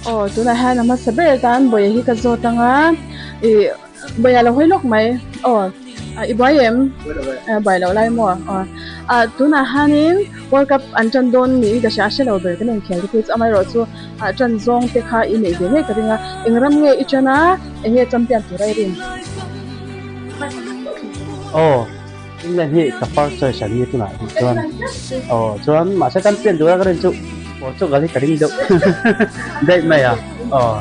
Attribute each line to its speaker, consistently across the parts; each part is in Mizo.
Speaker 1: Aw tunah hian a hmasa ber atan Bawiha hi ka zawt ang a ih Bawiha lo hawi lawk mai aw i buai em buai loh lai maw aw ah tunah hianin world cup an tan dawn niin ka hria a hre lo ber kan inkhel te phei chu amaherawhchu ah tan zawng te kha i neih ve ngei ka ring a eng ram nge i tan a eng nge champion tura i rin?
Speaker 2: Aw England hi ka first choice a ni tunah hi chuan aw chuan mahse champion tura ka rin chu Portugal hi ka ring deuh daih mai a aw.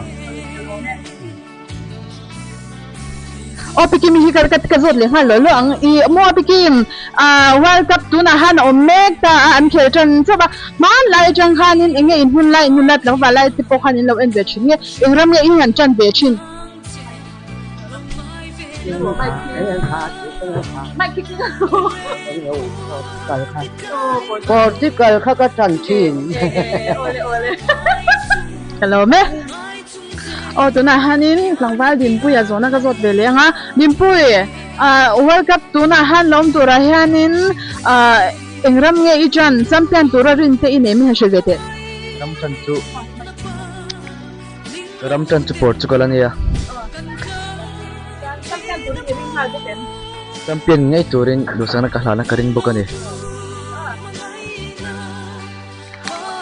Speaker 1: Aw Pikim hi ka ka zawt leh nghal lo lo ang i maw Pikim ah World Cup tunah khan a awm mek ta a an khel tan chauh a hmanlai atang khanin eng nge in hun lai in hun lat lo valai te pawh khan in lo en ve thin nge eng ram nge in han tan ve thin.
Speaker 3: Portugal kha ka tan thin.
Speaker 1: Ka lawm e. Aw tunah hianin tlangval Dinpuia zawhna ka zawt ve leh ang a. Dinpui, ah World Cup tunah hian lo awm turah hianin ah eng ram nge i tan champion tura rin te i nei min han hrilh ve teh.
Speaker 4: Ram tan chu Ram tan chu Portugal a nia. Champion ngei turin duhsakna ka hlana ka ring bawk a ni.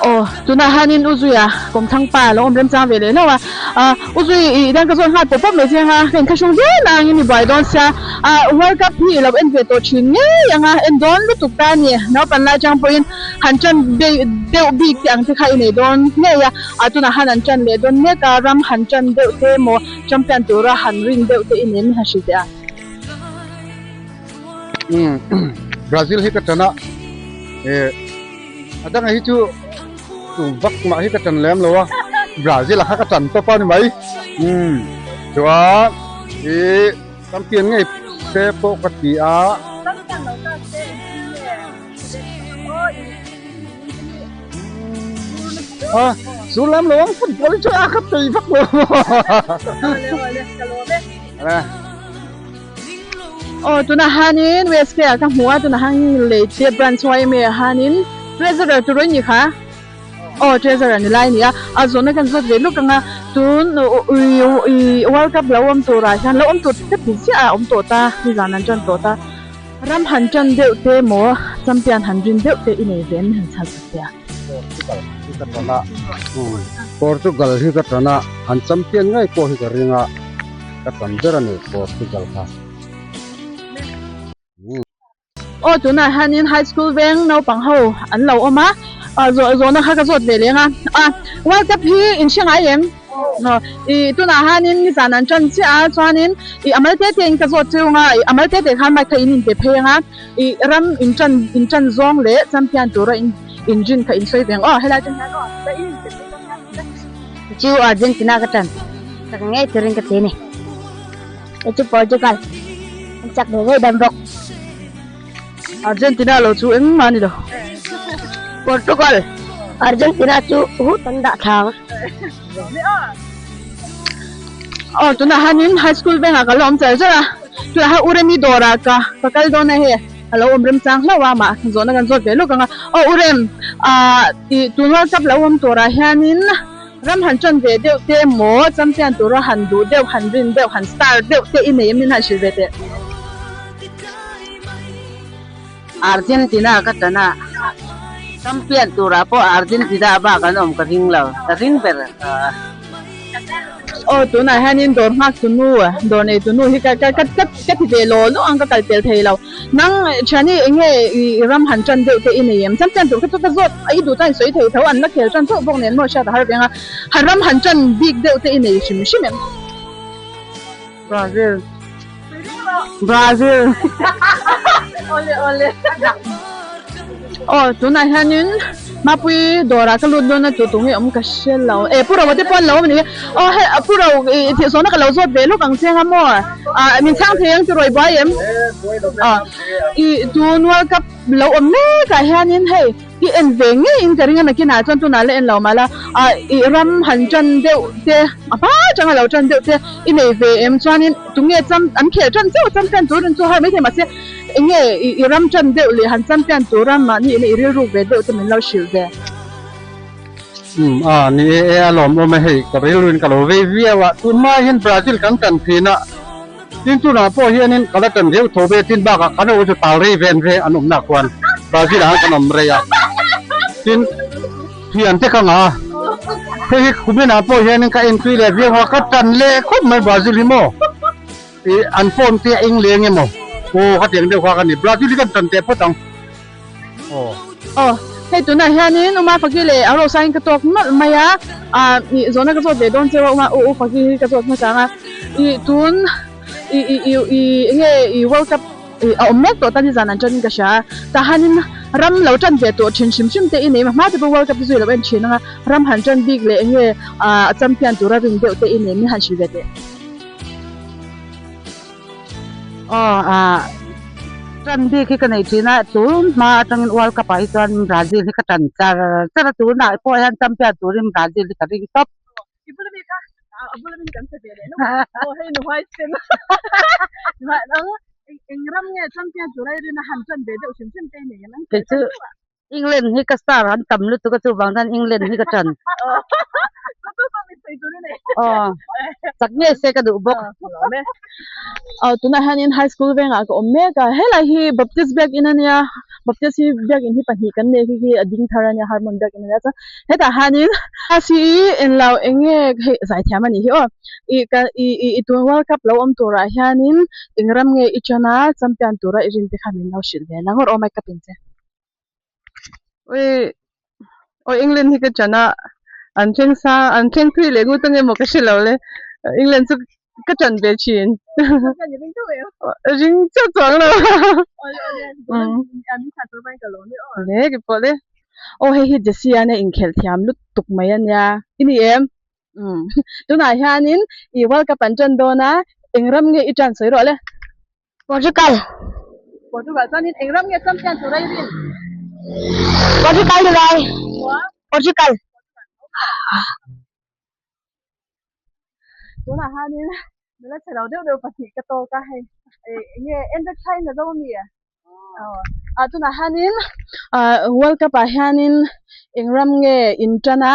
Speaker 1: Aw, tunah hianin U Zuia kawmthlang pa lo awm remchang ve leh hlauh a. Ah, U Zui i dan ka zawn nghal pawp pawp mai che anga, ka inthlahrung viau na angin i buai dawn sia. Ah, World Cup hi i lo en ve tawh thin ngei anga, en dawn lutuk ta a ni. Naupan lai chang pawhin han tan deuh bik te ang te kha i nei dawn ngei a. Ah, tunah han an tan leh dawn mek a, ram han tan deuh te emaw champion tura han rin deuh te i nei min han hrilh teh a.
Speaker 5: Umm, Brazil hi ka tan a, eh. A danga hi chu tum vak mah hi ka tan lem lo a, Brazil a kha ka tan tawp a ni mai. Umm chuan ih champion ngei se pawh ka ti a. A chu lem lo ang football hi chu a kha tui vak lo.
Speaker 1: Aw tunah hianin WSK ah ka hmu a tunah hian lei te branch yma ah hianin treasurer tur a ni kha aw treasurer ni lai a ni a a zawhna kan zawt ve lawk ang a tun ih world cup lo awm turah hian lo awm tur te ti chiah a awm tawh ta nizan an tan tawh ta ram han tan deuh te maw champion han rin deuh te i nei ve em han chhan sak teh a.
Speaker 5: Portugal hi ka tan a Portugal hi ka tan a an champion ngei pawh hi ka ring a. Ka tam ber a ni Portugal kha.
Speaker 1: Aw tunah hianin high school veng naupang ho an lo awm a, zawh zawhna kha ka zawt ve leng a, a world cup hi in hre ngai em? Aw ih tunah hianin nizan an tan chiah a chuanin ih a mal te te in ka zawt chiu ang a, ih a mal te te khan mic kha in inpe phei ang a, ih ram in tan in tan zawng leh champion tura in inrin kha in sawi ve ang aw helai atang hian aw in inpe phei ang a.
Speaker 6: Chu Argentina ka tan. Chak ngei turin ka ti a ni. Kei chu Portugal an chak ve ngei dawn bawk.
Speaker 1: Argentina lo chu engmah a ni lo.
Speaker 6: Portugal, Argentina chu hut an dah thlang.
Speaker 1: Aw tunah hianin high school vengah ka la awm char char a, tunah hian U Remi dawrah ka ka kal dawn a hei a lo awm remchang hlauh a mah zawhna kan zawt ve lawk ang a. Aw U Rem ah ih tun World Cup lo awm turah hianin Ram han ṭan ve deuh te emaw, champion tura han duh deuh, han rin deuh, han star deuh te i nei em in han hrilh ve teh.
Speaker 3: Argentina ka ṭan a, champion turah pawh Argentina bak an awm ka ring lo, ka ring ber.
Speaker 1: Aw tunah hianin dawr nghak tu nu, dawr nei tu nu hi ka ka ka ka ti ve law law ang ka kal pel thei lo. Nang thiani eng nge i ram han tan deuh te i nei em? Champion tur kha chu ka zawt a i duh chuan i sawi thei tho an la khel tan chauh bawk nen maw hriat a har veng a, han ram han tan bik deuh te i nei hrim hrim em?
Speaker 3: Brazil Brazil
Speaker 1: Awle awle Aw tunah hianin Mapui dawrah ka lut dawn a tu tu nge awm ka hre lo e Pu Roa te pawh an lo awm a ni aw hei Pu Ro i thih zawhna ka lo zawt ve lawk ang che anga maw ah min chhang thei ang tiraw i buai em ah i tun World Cup lo awm mek ah hianin hei i en ve ngei in ka ring a nakinah chuan tunah la en lo mah la ah i ram han tan deuh te a hma atanga lo tan deuh te i nei ve em chuanin tunge cham an khel tan chauh champion turin chu har maithei mahse Eng nge i ram tan deuh leh han champion tura mahni ina i rilruk ve deuh te min lo hrilh ve.
Speaker 5: Um a ni e e a lawm awm e hei ka rilruin ka lo vei viau a tunhma hian Brazil kan tan thin a tin tunah pawh hianin ka la tan viau tho ve tin bakah kan ho chu tal rei ven ve an awmna khuan Brazil ah khan kan awm rei a tin thian te ka ngah a hei hi kuminah pawh hianin ka entui leh viau a ka tan leh khawp mai Brazil hi maw ih an form te a eng leng emaw aw khatiang deuh kha ka ni Brazil hi kan tan teh phawt ang.
Speaker 1: Aw. Aw, hei tunah hianin Uma Faki leh a Rosa in ka tawk nawlh mai a, ah ih zawhna ka zawt ve dawn cheu a Uma u Faki hi ka zawt hmasa ang a, ih tun ih ih ih ih enge ih World Cup ih a awm mek tawh ta nizan an ṭanin ka hria a, tah hianin ram lo ṭan ve tawh ṭhin hrim hrim te i nei hma te pawh World Cup te zui lo en ṭhin ang a, ram han ṭan bik leh enge ah champion tura rin deuh te i nei min han hrilh ve teh.
Speaker 3: Aw ah tan bik hi ka nei thin a tun hma atangin World Cup ah hi chuan Brazil hi ka tan char char a tunah pawh hian champion turin Brazil hi ka ring tawp.
Speaker 1: I bula mi kha a bula mi kan che ve leh lo aw hei nu huai sen ang eng ram nge champion tur ai rin a han tan ve deuh hrim hrim te nei ang
Speaker 3: kei chu England hi ka star an tam lutuk a chuvang chuan England hi ka ṭan. Aw chak ngei se ka duh bawk.
Speaker 1: Aw tunah hianin high school vengah ka awm mek a helai hi Baptist biakinn a nia Baptist hi biakinn hi pahnih kan nei khi khi a ding thar a nia Harmon biakinn a nia chuan hetah hianin si englo eng nge hei zaithiam a nih hi aw ih ka ih ih ih tun world cup lo awm turah hianin eng ram nge i ṭan a champion tura i rin te kha min lo hrilh ve la ngawt aw mic ka pin che.
Speaker 7: Ui aw England hi ka chan a an thleng sang an thleng thui leh ngut ange maw ka hre lo le England chu ka chan ve thin ring chiah chuang lo le ke pawh le
Speaker 1: aw hei hi Jessie a nia inkhelh thiam lutuk mai ania i ni em umm tunah hianin ih World Cup an tan dawn a eng ram nge i tan sawi rawh le.
Speaker 6: Portugal.
Speaker 1: Portugal chuanin eng ram nge champion tur a i rin?
Speaker 6: Portugal ni lai. Portugal.
Speaker 1: Tunah hianin nula chhe lo deuh deuh pahnih ka tawk a hei eng nge en vek thlai na zo ami? Aw ah tunah hianin ah World Cup ah hianin eng ram nge in tan a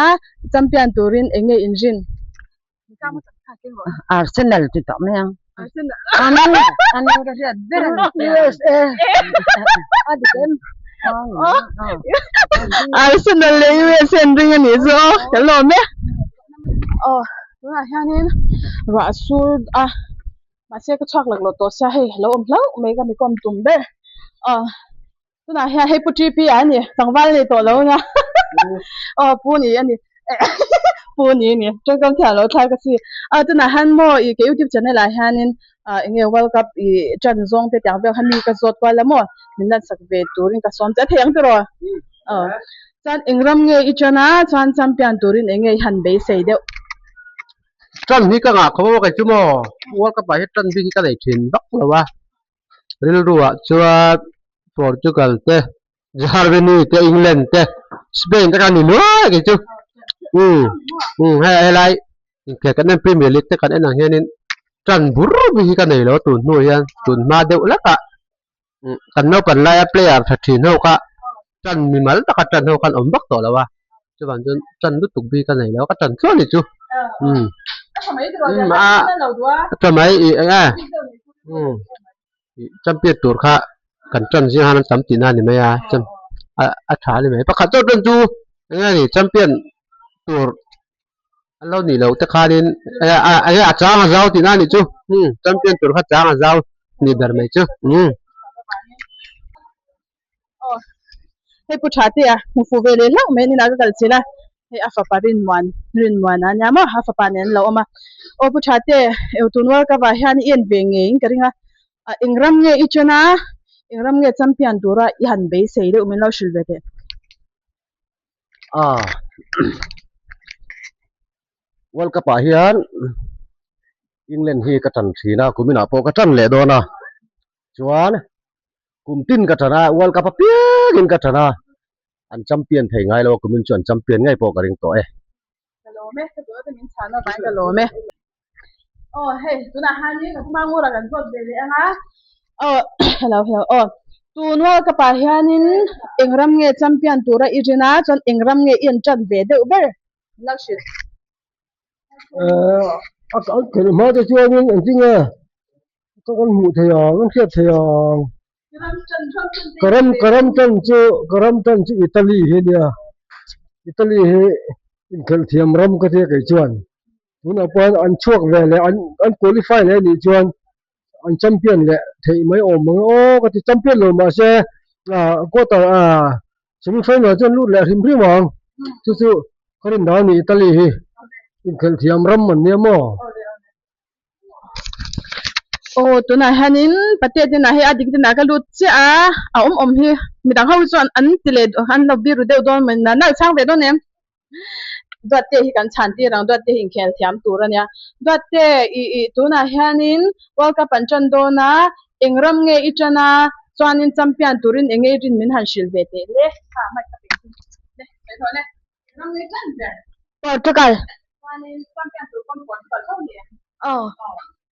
Speaker 1: champion turin eng nge in rin?
Speaker 3: Arsenal ti tawh mai ang.
Speaker 1: Arsenal.
Speaker 3: Aning ka hriat ber a ni. USA. A dik em?
Speaker 1: Arsenal leh USA an ring a nih chu aw ka lawm e. Aw tunah hianin ruah sur a mahse ka chhuak laklawh tawh sia hei a lo awm hlauh mai ka mi kawm tum ber aw. Tunah hian hei Pu TP a ni, tlangval a ni tawh lo nia. Aw Pu ni a ni. Pu ni a ni. Tawngkam thiam lo thlai ka si. A tunah hian maw i ka YouTube channel ah hianin ah enge World Cup i tan zawng te tiang vel kha mi ka zawt kual a maw min lan sak ve turin ka sawm che a thei ang tiraw? Aw. Chuan eng ram nge i tan a chuan champion turin enge i han beisei deuh?
Speaker 2: Tan hi ka ngah khawp a maw kei chu maw World Cup ah hian tan bik hi ka nei thin vak lo a. Rilru ah chuan Portugal te Germany te England te Spain te kha ni nuai kei chu umm umm hei helai inkhel kan en Premier League te kan en ang hianin tan bur bik hi ka nei lo tun hnu hian tun hma deuh hlekah kan naupang laia player tha thin ho kha tan mimal taka tan ho khan awm vak tawh lo a chuvang chuan tan lutuk bik ka nei lo ka tan tluan ni chu umm umm a a tha mai ih eng e umm ih champion tur kha kan tan zing han an tam tihna a ni mai a cham a a tha a ni mai pakhat zawk tan chu eng nge ni champion tur an lo nih loh te khanin eng a chang a zau tihna a nih chu umm champion tur kha chang a zau ni ber mai chu umm.
Speaker 1: Aw hei pu tha te a hmu fuh ve leh hlauh mai a ni ka kal chilh a hei a fapa Rinmuan Rinmuan a nia maw a fapa nen an lo awm a aw pu tha te eng tun world cup ah hian i en ve ngeiin ka ring a ah eng ram nge i chen a eng ram nge champion tura i han beisei deuh min lo hrilh ve teh.
Speaker 2: Ah World Cup ah hian England hi ka tan thin a kuminah pawh ka tan leh dawn a chuan Kum tin ka tan a, World Cup apiangin ka tan a, an champion thei ngai lo a, kumin chu an champion ngei pawh ka ring tawh e.
Speaker 1: Ka lawm e, ka duh a te min chhan avangin ka lawm e. Aw hei tunah hianin ka hma ngura kan zawt ve leh ang a, aw hello hello aw tun World Cup ah hianin eng ram nge champion tura i rin a, chuan eng ram nge i an tan ve deuh ber? Lo hrilh.
Speaker 8: A an khelh hma te chuanin engtin nge ka kan hmuh theih ang kan hriat theih ang ka ram ka ram tan chu ka ram tan chu Italy hi a nia Italy hi inkhelh thiam ram ka tia kei chuan tunah pawh hian an chhuak ve leh an an qualify leh anih chuan an champion leh theih mai awm ang aw ka ti champion lo mahse ah quarter ah semi final chuan lut leh hrim hrim ang chu chu ka rin dan a ni Italy hi inkhelh thiam ram an nia maw.
Speaker 1: Aw tunah hianin patea te inah hei a dik te inah ka lut chiah a a awm awm hi midang ho chuan an ti leh an lo biru deuh dawn mai nalh chang ve dawn em. Duatte hi kan chhan tir ang, Duatte hi inkhel thiam tur a nia. Duatte, i i tunah hianin World Cup an tan dawn a, eng ram nge i tan a, chuanin champion turin eng nge i rin min han hrilh ve teh le. Kha mic ka peng chu le, sawi tawh le. Eng ram nge i tan ber?
Speaker 6: Portugal.
Speaker 1: Chuanin champion tur pawn Portugal tho ni em?
Speaker 6: Aw.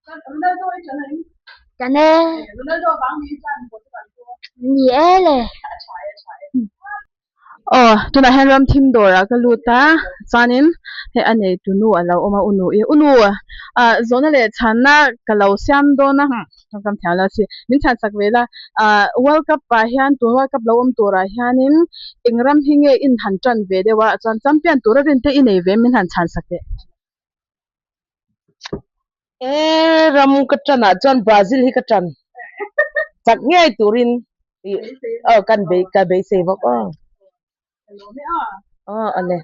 Speaker 1: Chuan Ronaldo i tan a in?
Speaker 6: Tan e.
Speaker 1: Ronaldo vang ni i tan Portugal chu?
Speaker 6: Ni e le.
Speaker 1: A tha e, a tha e. Aw tunah hian ram thim dawrah ka lut a chuanin hei a nei tunu a lo awm a u nu i u nu ah zawhna leh chhanna ka lo siam dawn a tawngkam thiam lo si min chhan sak ve la ah world cup ah hian tun world cup lo awm turah hianin eng ram hi nge in han tan ve deuh a chuan champion tura rin te i nei ve min han chhan sak teh.
Speaker 7: E ram ka tan ah chuan Brazil hi ka tan chak ngei turin aw kan bei ka beisei bawk aw aw ale.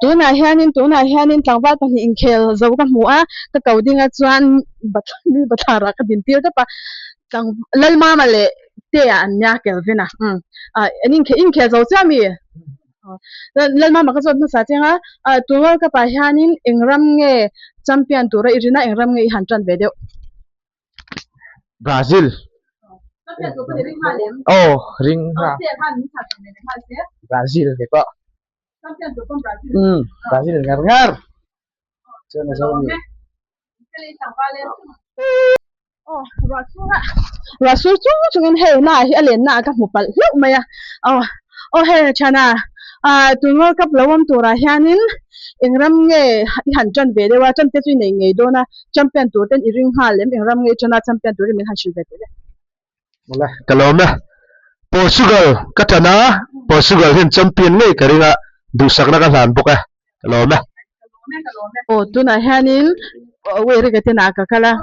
Speaker 1: Tunah hianin tunah hianin tlangval pahnih inkhel zo ka hmu a ka ko dinga chuan mi bathlar ah ka din tir tawp a tlang Lalmama leh Tea an nia Kelvin a umm an inkhel zo chiah mi. Lalmama ka zawt hmasa chiang a, tun World Cup ah hianin eng ram nge champion tura i rin a, eng ram nge i han tan ve deuh?
Speaker 4: Brazil.
Speaker 1: Champion tur pawh i ring nghal em?
Speaker 4: Aw, ring nghal.
Speaker 1: Aw, khan min chhan ve leh nghal se.
Speaker 4: Brazil ve pawh.
Speaker 1: Champion tur pawn Brazil.
Speaker 4: Umm, Brazil ngar ngar. Chuan a zo a ni.
Speaker 1: Aw ruah sur a ruah sur chung chungin hei na hi a lenna ah ka hmu palh hlauh mai a aw aw hei thiana ah tun world cup lo awm turah hianin eng ram nge i han tan ve deuh a tan te chu i nei ngei dawn a champion tur ten i ring nghal lem eng ram nge i tan a champion turin min han hrilh ve teh le.
Speaker 2: Awle ka lawm e. Portugal ka tan a, Portugal hian champion ngei ka ring a, duhsakna ka hlan bawk e, ka lawm e.
Speaker 1: Aw tunah hianin Uerika te nah ka kal a,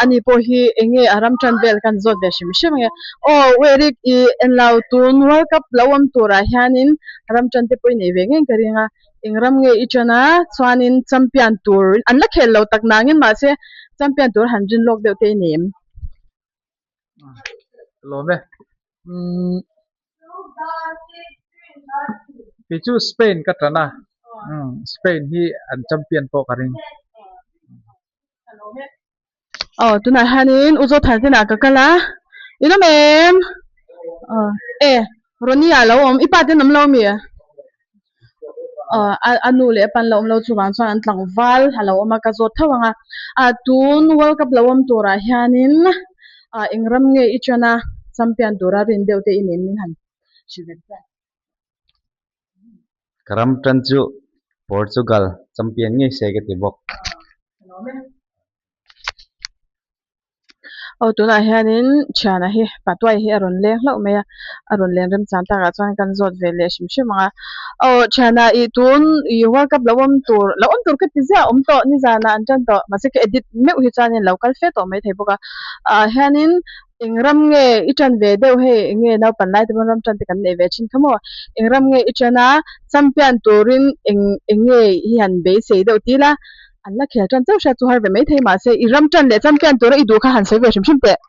Speaker 1: ani pawh hi eng nge a ram tan vel kan zawt ve hrim hrim ange. Aw Uerik i enlo tun World Cup lo awm turah hianin ram tan te pawh i nei ve ngei ka ring a, eng ram nge i tan a chuanin champion tur an la khel lo tak nangin mahse champion tur han rin lawk deuh te i nei em?
Speaker 9: Lawm e. Umm kei chu Spain ka tan a, umm Spain hi an champion pawh ka ring.
Speaker 1: Aw tunah hianin U Zothar te inah ka kal a, in awm em? Aw e Ronnie ah lo awm, i pa te an awm lo ami? A nu leh a pan lo awm lo chuvang chuan an tlangval a lo awm a ka zawt tho ang a ah tun world cup lo awm turah hianin ah eng ram nge i ṭan a champion tura rin deuh te i nen min han hrilh vek chiah.
Speaker 4: Ka ram ṭan chu Portugal champion ngei se ka ti bawk.
Speaker 1: Aw tunah hianin thiana hi patuai hi a rawn leng hlauh mai a a rawn len remchang takah chuan kan zawt ve leh hrim hrim ang a aw thiana ih tun ih world cup lo awm tur lo awm tur ka ti ziah awm tawh nizanah an tan tawh mahse ka edit meuh hi chuanin lo kal fe tawh maithei bawk a ah hianin eng ram nge i tan ve deuh hei eng nge naupan lai te pawn ram tan te kan nei ve thin kha maw eng ram nge i tan a champion turin eng eng nge hi han beisei deuh tih ila An la khel tan chauh hriat chu har ve mai thei mahse i ram tan leh champion tura i duh kha han sawi ve hrim hrim teh.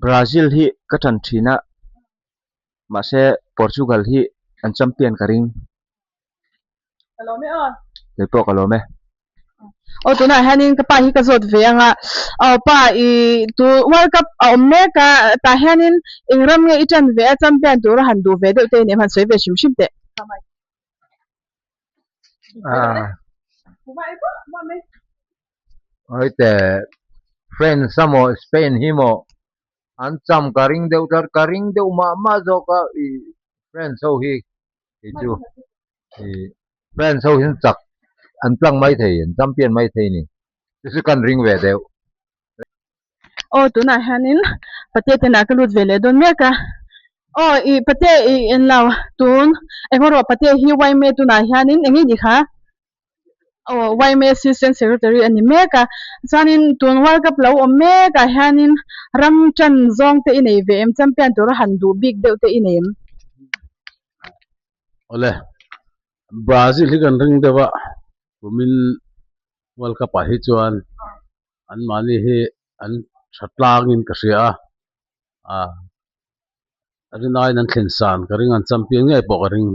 Speaker 4: Brazil hi ka tan thin a, mahse Portugal hi an champion ka ring.
Speaker 1: Ka lawm e aw.
Speaker 4: Kei pawh ka lawm e.
Speaker 1: Aw tunah hianin ka pa hi ka zawt ve ang a, aw pa i tu World Cup a awm mek a, tah hianin eng ram nge i tan ve a champion tura han duh ve deuh te i nih han sawi ve hrim hrim teh.
Speaker 10: Hawite France emaw Spain hi maw an cham ka ring deuh tlat ka ring deuh mah mah zawk a ih France ho hi. Kei chu ih France ho hian chak an tlang mai thei an champion mai thei a ni. Chu chu kan ring ve deuh.
Speaker 1: Aw tunah hianin Patea te inah ka lut ve leh dawn mek a. Aw ih Patea ih enlo tun engemaw Patea hi yma tunah hianin eng nge nih kha? Aw yma assistant secretary a ni mek a chuanin tun world cup lo awm mek ah hianin ram tan zawng te i nei ve em champion tura han duh bik deuh te i nei em?
Speaker 11: Awle Brazil hi kan ring deuh a kumin world cup ah hi chuan an mahni hi an tha tlangin ka hria a ah rinaiin an thlen san ka ring an champion ngei pawh ka ring.